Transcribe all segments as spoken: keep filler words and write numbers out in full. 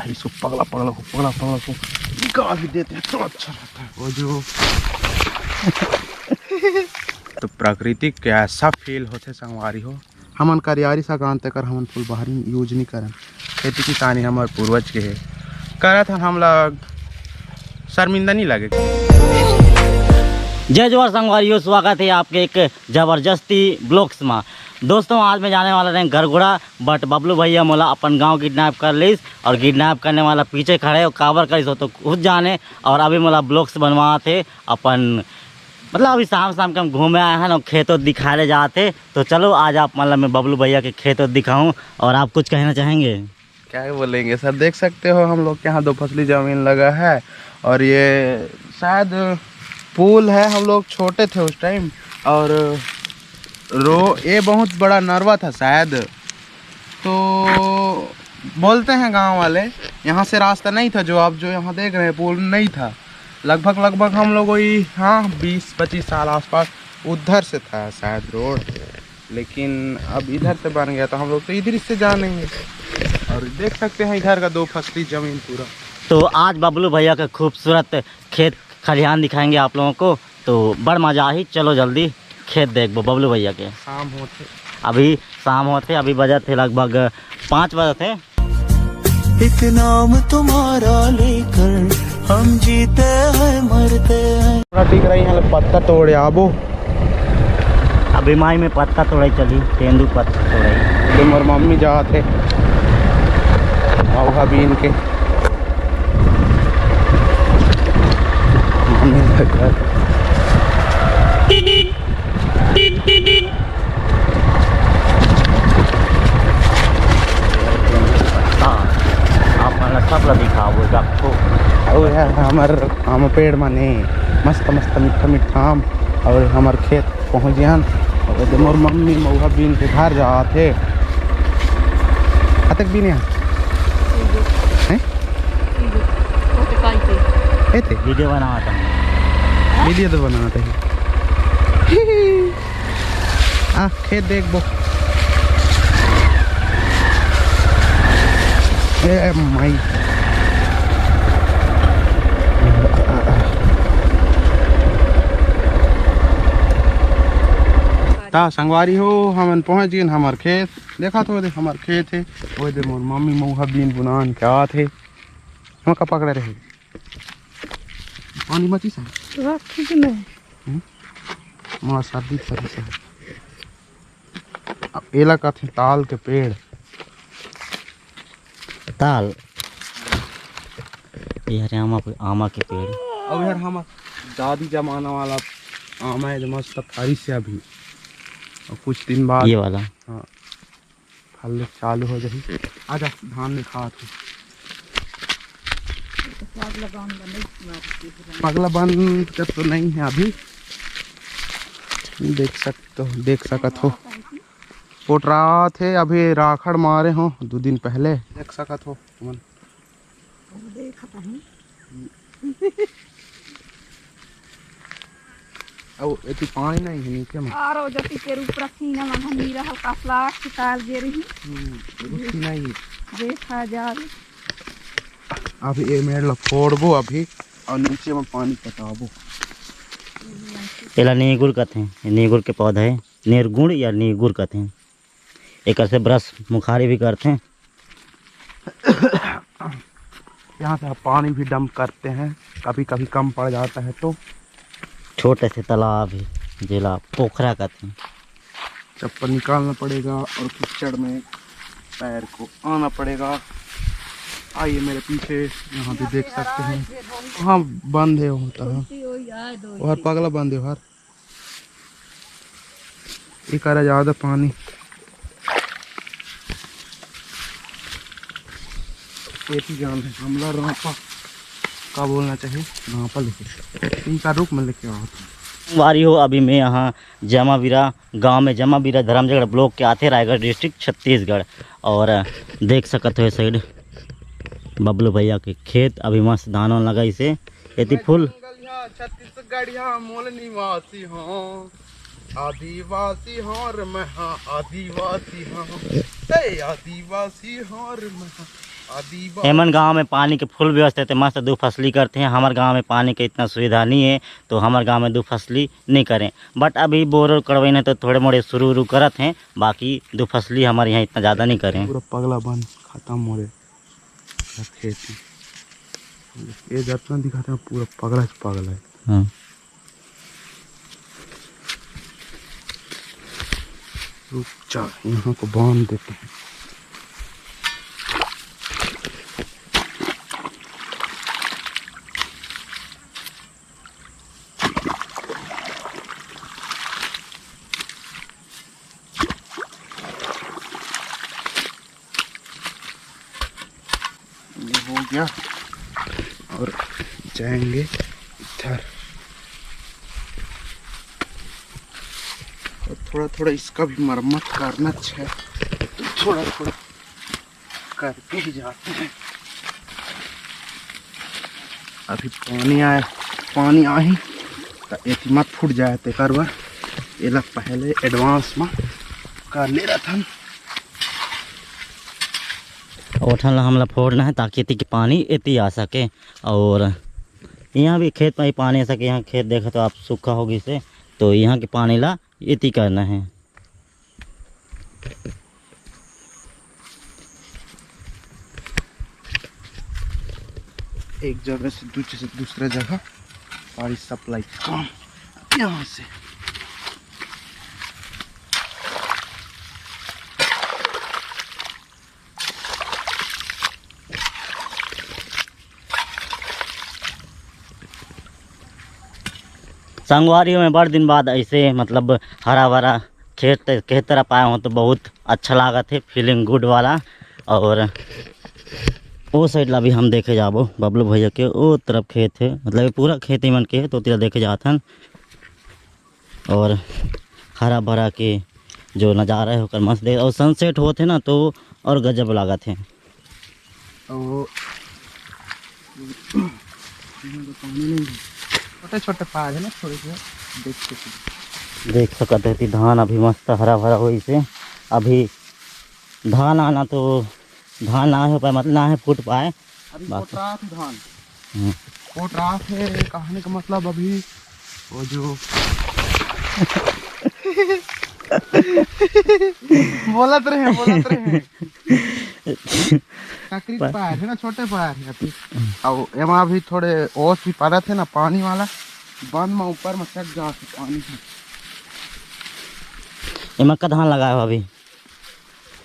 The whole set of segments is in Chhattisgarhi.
इसको पगला पगला को, पगला पगला को निकाल भी देते हैं तो अच्छा रहता है। वो जो तो प्राकृतिक के ऐसा फील होथे संगवारी हो। हमन करियारी सगान तेकर हमन फुलबहरी यूज नहीं करन। खेती किसानी हमर पूर्वज के हे, करत हन, हमला शर्मिंदा नहीं लगे। जय जोहार संगवारी हो, स्वागत है आपके एक जबरदस्ती ब्लॉग्स में। दोस्तों, आज मैं जाने वाला रहे गरगुड़ा, बट बबलू भैया मोला अपन गांव किडनैप कर लीस और किडनैप करने वाला पीछे खड़े हो, काबर करिस हो तो खुद जाने। और अभी मोला ब्लॉग्स बनवात हे अपन, मतलब अभी शाम शाम के हम घूमे आए हैं और खेतों दिखाए ले जाते। तो चलो आज आप, मतलब मैं बबलू भैया के खेतों दिखाऊं और आप कुछ कहना चाहेंगे? क्या ही बोलेंगे सर, देख सकते हो हम लोग के यहाँ दो फसली जमीन लगा है और ये शायद पुल है। हम लोग छोटे थे उस टाइम और रो ये बहुत बड़ा नरवा था शायद, तो बोलते हैं गांव वाले, यहाँ से रास्ता नहीं था, जो आप जो यहाँ देख रहे हैं पुल नहीं था। लगभग लगभग हम लोग वही, हाँ, बीस पच्चीस साल आसपास उधर से था शायद रोड, लेकिन अब इधर से बन गया तो हम लोग तो इधर से जानेंगे। और देख सकते हैं इधर का दो फसली जमीन पूरा। तो आज बबलू भैया का खूबसूरत खेत खलिहान दिखाएंगे आप लोगों को, तो बड़ मजा आही। चलो जल्दी खेत देखबो बबलू भैया के। शाम होथे। अभी शाम होथे, अभी बजत हे लगभग पाँच बजत हे। एक नाम तुम्हारा लेकर हम जीते हैं मरते हैं। पूरा दिख रही है, पत्ता तोड़े आबो। अभी माई में पत्ता तोड़े चली, तेंदू पत्ता तोड़े। तो मोर मम्मी जात हे मउहा बीन के। मम्मी लगा। हाँ, आप मन ला सब ला दिखाबो, एक ठो। अउ ये हमर आम पेड़ माने मस्त मस्त मीठा मीठा आम, अउ हमर खेत पहुँच गए हन। अउ ये दे मोर मम्मी मउहा बीन के घर जात हे। अतक बीने हे? हैं? एते? वीडियो बनावत हे। वीडियो तो बनावत हे। आ, खेत देखबो। ए माई। ता संगवारी हो, हमन पहुंच गेन हमर खेत। देखा तो दे हमर खेत हे, ओए दे मोर मम्मी मउहा बीन बुनान के आत हे। हम का पकड़े रहे। पानी मची सा। रखी के नहीं। हम्म? मोर सर्दी फरी सा। अब एला कथे ताल के पेड़। ताल। ये हरे आमा, आमा के पेड़। अब यार हमर दादी जमाना वाला आमा हे, जो मस्त फरी से अभी। और कुछ दिन बाद ये वाला। हाँ, फल चालू हो जाही। आजा, धान में खात हो। पगला बंद कर तो नहीं है अभी, देख सकते हो, देख सकत हो। पोटरात हे, अभी राखड़ मारे हो दो दिन पहले, देख सकत हो तुमन। देखत हूँ। अउ एती पानी नहीं है नीचे में। आरो जति के रूप रखी ना, मन नीरा हल्का फ्लाट के ताल गे रही। हम्म, रुचि नहीं। देखा जाए। अभी ये मेड़ ला फोड़बो अभी, और नीचे में पानी पटाबो। एला नीगुर कथे, नीगुर के पौधा है, निर्गुण या नीगुर कथे। एकर से ब्रश मुखारी भी करथे। यहाँ से पानी भी डंप करते हैं, कभी कभी कम पड़ जाता है तो। छोटे से तालाब है, जेला पोखरा कहते हैं। चप्पल निकालना पड़ेगा और कीचड़ में पैर को आना पड़ेगा। आइए मेरे पीछे, यहाँ भी देख सकते हैं। हाँ, बंद है, होता है। और पगला बंद है हर। एकरा ज्यादा पानी। एती जान है, हमला रापा का बोलना चाहिए, रापा लेके। इनका रुख में लेके आओ। वारी हो, अभी मैं यहाँ जमावीरा गांव में, जमावीरा धर्मजगड़ ब्लॉक के आथे, रायगढ़ डिस्ट्रिक्ट, छत्तीसगढ़। और देख सकत हो ये साइड बबलू भैया के खेत, अभी मस्त धान वान लगाइस हे। एती फुल छत्तीसगढ़िया मूल निवासी हूँ, आदिवासी हूँ रे मैं, हाँ, आदिवासी हूँ, ए, आदिवासी हूँ रे मैं, हाँ। आदि बा- एमन गांव में पानी के फुल व्यवस्था हे, ते मस्त दू फसली करथे। हमर गांव में पानी के इतना सुविधा नहीं है, तो हमर गांव में दू फसली नहीं करें। बट अभी बोर और करवाइन हे, तो थोड़े मोड़े शुरू उरू करत हैं, बाकी दू फसली हमर यहाँ इतना ज़्यादा नहीं करें। पूरा पगला बन खत्म हो रहे खेती। ये जितना दिखाते हैं पूरा पगला से पगला है। हाँ। रुक जा, यहाँ को बांध देते हैं। ये हो गया और जाएंगे इधर। और थोड़ा थोड़ा इसका भी मरम्मत करना है, तो थोड़ा थोड़ा करके ही जाते हैं। अभी पानी आए, पानी आही त एती मत फूट जाए, तेकर बर एला पहले एडवांस में कर ले रहथन। ओठन ला हमला फोड़ना है, ताकि एती के पानी एती आ सके। और यहाँ भी खेत में ही पानी आ सके। यहाँ खेत देखा तो आप सूखा हो गइसे, तो यहाँ के पानी ला एती करना है। एक जगह से दूसरे से दूसरा जगह पानी सप्लाई काम यहाँ से। संगवारी हो, मैं बड़ दिन बाद ऐसे, मतलब, हरा भरा खेत, खेत तरफ आया हूँ, तो बहुत अच्छा लागत है, फीलिंग गुड वाला। और वो साइड ला भी हम देखे जाबो, बबलू भैया के वो तरफ खेत है, मतलब, ये पूरा खेत ही मन के है, तो तेरा देखे जात हन। और हरा भरा के जो नज़ारा है, ओकर मस्त देख, और सनसेट होत है ना, तो और गजब लागत है। और यहाँ तो पानी नहीं है, छोटे छोटे पार है ना, थोड़े से देख के। देख सकत है कि धान अभी मस्त हरा भरा होइसे। अभी धान आना तो धान ना हो पाए, मतलब ना है फूट पाए। अभी बाकी पोटरात धान। हम्म। पोटरात है, कहने का मतलब अभी वो जो बोलत रहे, बोलत रहे। काकरी पर पार है ना, छोटे पार है अभी। अब एमा अभी थोड़े ओस भी पड़त है ना, पानी वाला बंद में ऊपर में चढ़ जात है पानी। एमा का धान लगाए हो अभी?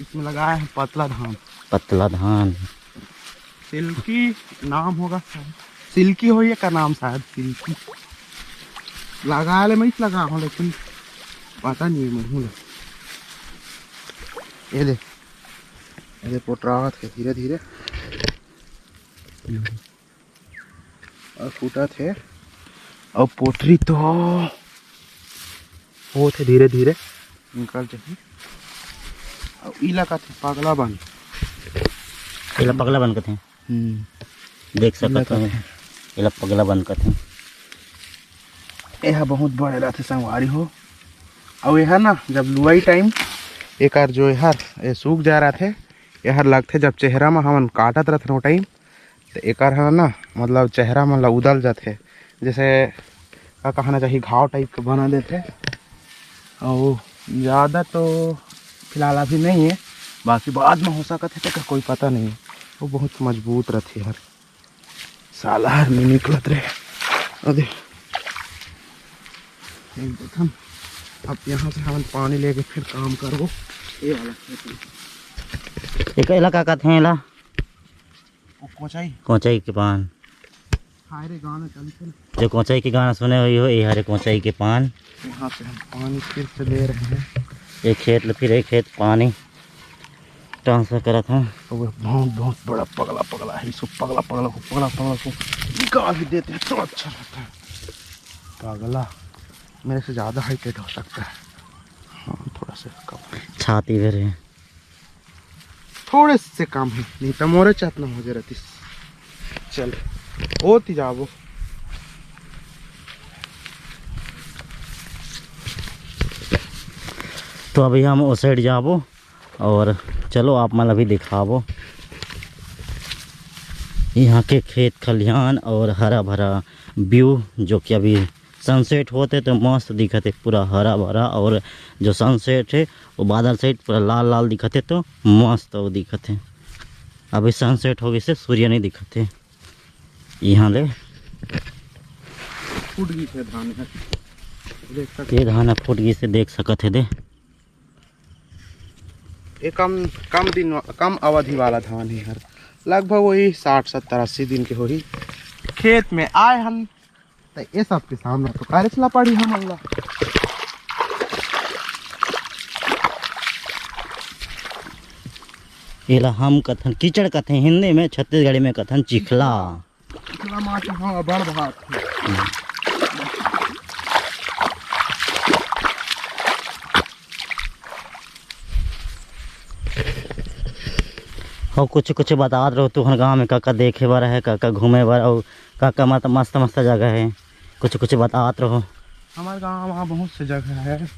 इसमें लगाए हैं पतला धान। पतला धान। सिल्की नाम होगा शायद, सिल्की हो ये का नाम शायद, सिल्की। लगा ले, मैं लगा हूँ, लेकिन पता नहीं है, मैं हूँ। ये दे, ये दे, पोटरावत है धीरे धीरे। और फूटत हे। और पोटरी तो होत हे धीरे धीरे निकल जाही। और इला कथे पगला बन। एला पगला बन कथे। हम्म। देख इला सकत हो, कथे। एला पगला बन कथे। एहा बहुत बड़े रहथे संगवारी हो। और एहा ना, जब लुआई टाइम एकर जो एहर, ए सूख जा रहथे, एहर लगथे, जब चेहरा म हमन काटत रहथन ओ टाइम, त एकर ह ना, मतलब, चेहरा मन ल उदल जाथे, जैसे का कहना चाहिए, घाव टाइप के बना देथे। अउ ज़्यादा तो फिलहाल अभी नहीं है, बाकी बाद में हो सकत है, तेकर कोई पता नहीं है। वो बहुत मजबूत रथे हर, साला हर नहीं निकलत रहे। अरे, एक देखन, अब यहाँ से हमन पानी लेके फिर काम करबो। ये वाला खेत में। एकर ला का कथे एला? वो कोचई। कोचई के पान। हाय रे, गाना चलथे ना। जो कोचई के गाना सुने हुई हो, ये हरे कोचई के पान। यहाँ से हम पानी फिर से ले रहे हैं। एक खेत ले फिर एक खेत पानी ट्रांसफर करत हैं। और वो बहुत, बहुत बड़ा पगला, पगला है, इसको पगला, पगला को, पगला, पगला को निकाल भी देते हैं तो अच्छा रहता है। पगला मेरे से ज़्यादा हाइटेड हो सकता है। हाँ, थोड़ा सा कम। छाती भर है। थोड़े से कम है, नहीं तो मोरे चात ना हो जा रहती। चल, ओती जाबो। तो अभी हम ओ साइड जाबो और चलो आप मन अभी दिखाबो। यहाँ के खेत खलिहान और हरा भरा व्यू, जो कि अभी सनसेट होते तो मस्त दिखत हे, पूरा हरा भरा। और जो सनसेट है, वो बादल साइड पूरा लाल लाल दिखत हे, तो मस्त वो दिखत हे। अभी सनसेट हो गइसे, सूर्य नहीं दिखत हे। यहाँ ले फूट गइसे धान ह, देख सकत ये धान ह फूट गइसे, देख सकत हे दे। ये कम, कम दिन, कम अवधि वाला धान हे हर, लगभग वही साठ, सत्तर, अस्सी दिन के होही। खेत में आए हन, त ये सब के सामना तो करेच ला पड़ी हमन ला। एला हम कथन कीचड़ कथे हिंदी में, छत्तीसगढ़ी में कथन चिखला। चिखला माटी, हाँ, बड़ बात। हो कुछ कुछ बतात रहो तुहर गाँव में का का देखे बर है, का का घूमे बर, और का का मत-, मस्त मस्त जगह है, कुछ कुछ बतात रहो। हमारे गाँव वहाँ बहुत से जगह है,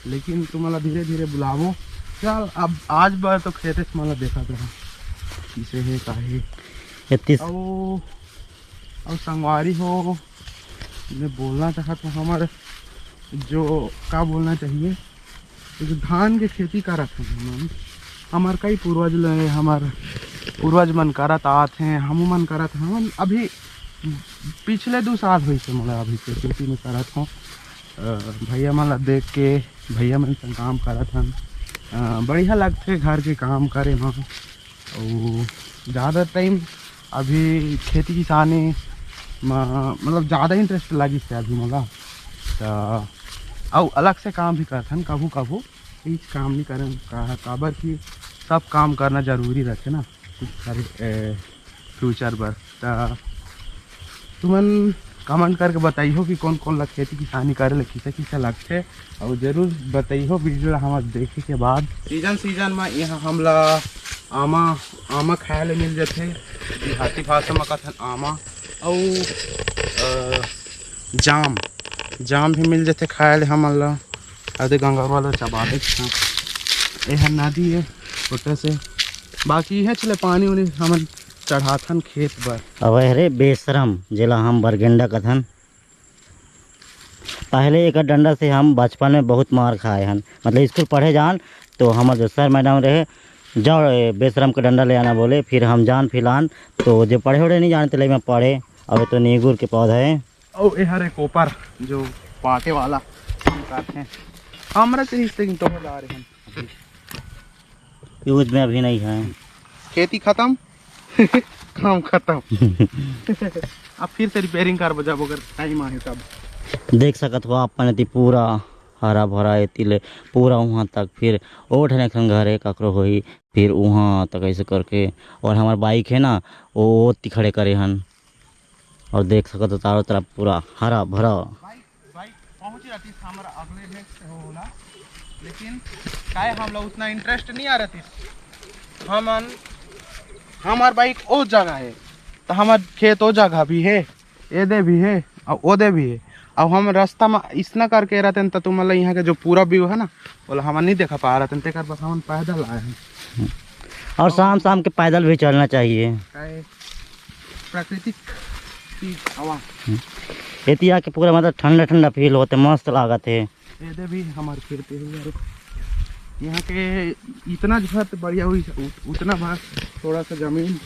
लेकिन तुम्हारा धीरे धीरे बुलावो। चल, अब आज बार तो खेते से मला देखत रहा, किसे है, का है। ये तीस- और, और संगवारी हो, मैं बोलना चाहत हूँ, हमारे जो, का बोलना चाहिए, जो धान के खेती करत हन हमन, हमार कई पूर्वज ले, हमार पूर्वज मन करत आत हैं, हमू मन करत हन। अभी पिछले दू साल होइस हे मोला अभी से खेती में करत हूँ। अ, भैया मन ला देख के, भैया मन संग काम करत हन। अ, बढ़िया लगथे घर के काम करे म। अउ ज़्यादा टाइम अभी खेती किसानी म, मतलब, ज़्यादा इंटरेस्ट लगिस हे अभी मोला। त अउ अलग से काम भी करथन कभू कभू, इच काम नहीं करन का, काबर कि सब काम करना जरूरी रहिथे ना, कुछ करे, ए, फ्यूचर बर। त तुमन कमेंट करके बताइहो कि कौन कौन ला खेती किसानी करे ले किसे किसे लगथे, अउ जरूर बताइहो वीडियो ला हमर देखे के बाद। सीजन सीजन म यहाँ हमला आमा, आमा खाए ले मिल जथे, देहाती भाषा म कथन आमा, अउ, अ, जाम, जाम भी मिल जथे खाए ले हमन ला। अउ दे गंगरवा ला चबा देथे। एहर नदी ए छोटे से, बाकी इहेच ले पानी उनी हमन चढ़ाथन खेत बर। अब हरे बेसरम, जेला हम बरगेंडा कथन। पहले एकर डंडा से हम बचपन में बहुत मार खाए हन, मतलब स्कूल पढ़े जान तो हमर जो सर मैडम रहे, "जाओ ए, बेसरम के डंडा ले आना," बोले। फिर हम जान फिलान तो जो पढ़े उढ़े नहीं जानते ले में पढ़े। अब तो नीगुर के पौधा है। अउ ए हरे कोपर जो पाटे वाला काटथे, हमरा से रिश्ते तो जा रहे हैं। यूज में अभी नहीं है। खेती खत्म, काम खत्म। अब फिर से रिपेयरिंग करबो जब अगर टाइम आए तब। देख सकत हो आप मन एती पूरा हरा भरा एती ले पूरा वहाँ तक, फिर ओ ठन एक ठन घर है ककरो होही, फिर वहाँ तक ऐसे करके। और हमार बाइक है ना, वो ओती खड़े करे हन। और देख सकत हो चारों तरफ पूरा हरा भरा। बाइक, बाइक पहुंच जाती हमर अगले नेक्स्ट हो होला, लेकिन काहे हम लोग उतना इंटरेस्ट नहीं आ रहती। हमन, हमार बाइक ओ जगह है, तो हमार खेत ओ जगह भी है, एदे भी है और ओदे भी है। अब हम रास्ता में इसना करके रहते हैं, तो तुम मतलब यहाँ के जो पूरा व्यू है ना, बोला हम नहीं देखा पा रहते हैं, तेकर बस हम पैदल आए हैं। और शाम शाम के पैदल भी चलना चाहिए। काहे? प्राकृतिक चीज हवा। एती आके पूरा मतलब ठंडा ठंडा फील होते, मस्त लागत है। एदे भी हमारे खेत है यार। यहाँ के इतना जगह तो बढ़िया हुई, उत-, उतना भाग थोड़ा सा जमीन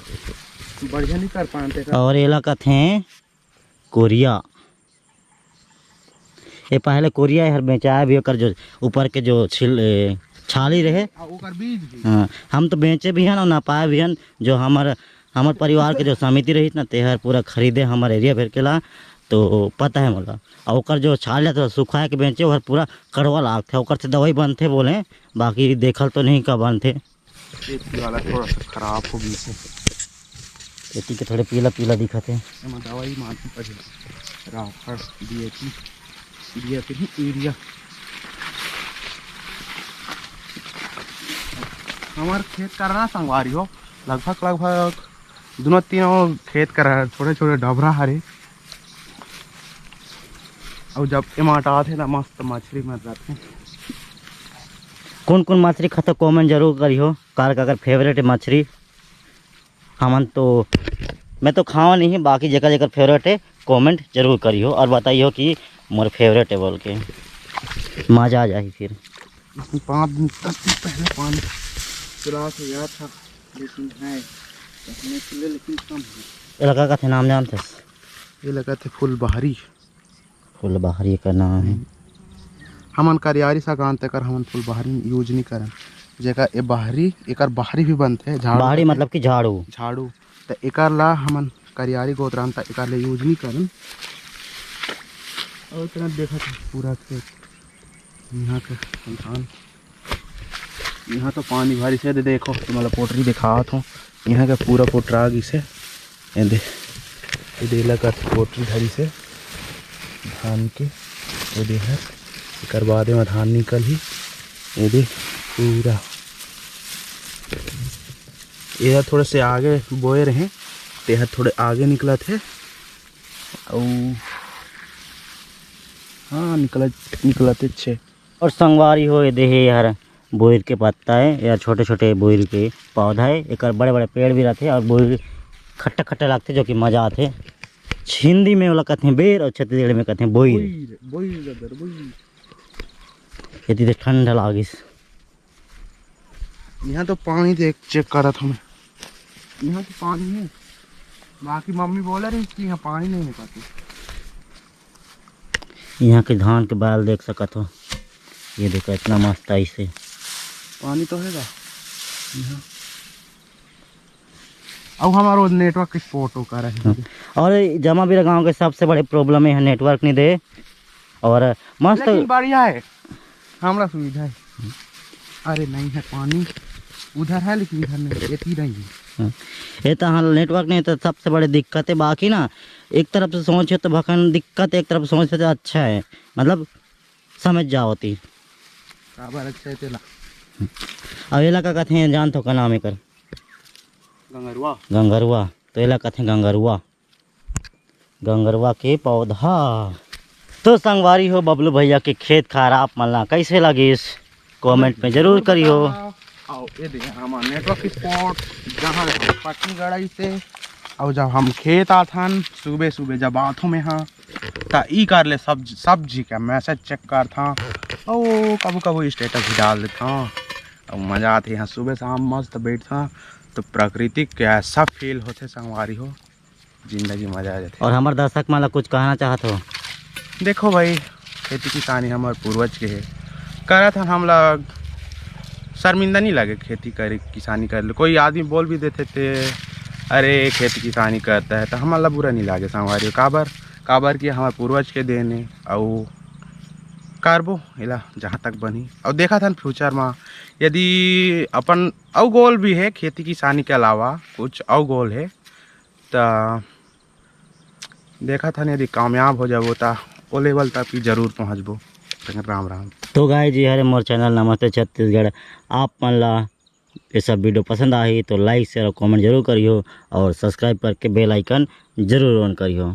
बढ़िया नहीं कर पाते का। और एला कथे कोरिया। ये पहले कोरिया हर बेचाया भी, ओकर जो ऊपर के जो छिल, ए, छाली रहे। आ, ओकर बीज भी। हाँ, हम तो बेचे भी हन और नपाए भी हन। जो हमर, हमर परिवार के जो समिति रहिस ना, तेहर पूरा खरीदे हमर एरिया भेर के ला, तो पता है मोला। और ओकर जो छाल है तो सुखाए के बेचे, ओहर पूरा कड़वा लागथे, ओकर से दवाई बनथे बोले, बाकी देखल तो नहीं का बनथे। खेती वाला थोड़ा सा खराब हो गई से। खेती के थोड़े पीला पीला दिखत है। एमा दवाई मारना पड़ेगा, राखड़, डीएपी, डीएपी नहीं, यूरिया। हमार खेत करना संगवारी हो, लगभग, लगभग दोनों तीनों खेत करा छोटे छोटे डबरा हरे। अउ जब एमा आथे ना, मस्त मछरी मर जाथे। कौन कौन मछरी खाता, कमेंट जरूर करिहो, कार का अगर फेवरेट मछरी। हमन तो मैं तो खावा नहीं, बाकी जेकर जेकर फेवरेट है, कमेंट जरूर करियो और बताइयो कि मोर फेवरेट है बोल के। मजा आ जाही फिर। इसमें पाँच दिन, दस दिन पहले पानी चला के गया था, लेकिन है, कहने के लिए, लेकिन कम है। ये लगा का थे नाम जानते? ये लगा थे फुलबहरी। फुलबहरी एकर नाम है। हमन करियारी सगान तेकर हमन फुलबहरी यूज नहीं करन। जेकर ए बहरी, एकर बहरी भी बनथे, झाड़ू बहरी बनथे। मतलब कि झाड़ू। झाड़ू। त एकर ला हमन करियारी गोतरान त एकर ले यूज नहीं करन। और इतना देखत हे पूरा खेत, यहाँ के संतान, यहाँ तो पानी भारी से दे। देखो, तुम्हारा पोटरी दिखावत हूँ, यहाँ का पूरा पोटरा गिस हे। ये दे, ये दे लगा पोटरी धरी से धान के, ये दे हर, एकर बाद में धान निकल ही। ये दे पूरा, ये थोड़ा से आगे बोए रहे, ते हर थोड़े आगे निकलत हे। अउ हाँ, निकलत, निकलत हे। और संगवारी हो, ये दे हे हर बोइर के पत्ता है या छोटे छोटे बोइर के पौधा है। एकर बड़े बड़े पेड़ भी रहते और बोइर खट्टा खट्टा लगते, जो कि मजा आते। हिंदी में ओला कहते हैं बेर और छत्तीसगढ़ी में कहते हैं बोइर। बोइर, बोइर, बोइर। ये तो ठंड लागिस। यहाँ तो पानी देख, चेक करत हूँ मैं। यहाँ तो पानी है, बाकी मम्मी बोले रही कि यहाँ पानी नहीं है पाती। यहाँ के धान के बाल देख सकत हो, ये देखो इतना मस्त आइस हे। पानी तो हैगा यहाँ। अब हमारो नेटवर्क की फोटो का रहे। हाँ। और जमाबीरा गांव के सबसे बड़े प्रॉब्लम ये है, नेटवर्क नहीं दे। और मस्त लेकिन बढ़िया है, हमरा सुविधा है। अरे नहीं है पानी, उधर है लेकिन इधर नहीं, एती नहीं है। हाँ। ये तो हाँ, नेटवर्क नहीं तो सबसे बड़ी दिक्कत है। बाकी ना, एक तरफ से सोचे तो भखन दिक्कत, एक तरफ से सोचे तो अच्छा है, मतलब समझ जाओ ती। काबर अच्छा है तेला? अब एला का कहते हैं, जान तो का नाम एकर? गंगरुआ। गंगरुआ, तो एला कहते हैं गंगरुआ। गंगरवा के पौधा। तो संगवारी हो, बबलू भैया के खेत खार आप मन ला कैसे लगिस, कमेंट में जरूर करिहो। अउ ये दे हमार नेटवर्क स्पॉट, जहाँ हम पटनी गड़ाई से, अउ जब हम खेत आथन सुबह सुबह, जब आथों मैं हाँ, त ई कर ले सब, सब जी का मैसेज चेक करथा, अउ कभू कभू स्टेटस भी डाल देथा, अउ मजा आथे। यहाँ सुबह शाम मस्त बैठथा, तो प्राकृतिक के ऐसा फील होथे संगवारी हो, जिंदगी मजा आ जाथे। और हमर दर्शक मन ला कुछ कहना चाहत हो? देखो भाई, खेती किसानी हमर पूर्वज के हे, करत हन, हमला शर्मिंदा नहीं लगे खेती करे, किसानी करे ले। कोई आदमी बोल भी देथे ते, "अरे, खेती किसानी करता है," तो हमला बुरा नहीं लागे संगवारी हो। काबर, काबर कि हमर पूर्वज के देन हे, अउ करबो एला जहाँ तक बनही। अउ देखत हन फ्यूचर मा, यदि अपन अउ गोल भी हे खेती किसानी के अलावा, कुछ अउ गोल हे, त देखत हन, यदि कामयाब हो जाबो, त ओ लेवल तक भी जरूर पहुँचबो। राम राम। तो गाइस, ये हरे मोर चैनल नमस्ते छत्तीसगढ़। आप मन ला ये सब वीडियो पसंद आही तो लाइक, शेयर और कमेंट जरूर करिहो और सब्सक्राइब करके बेल आइकन जरूर ऑन करिहो।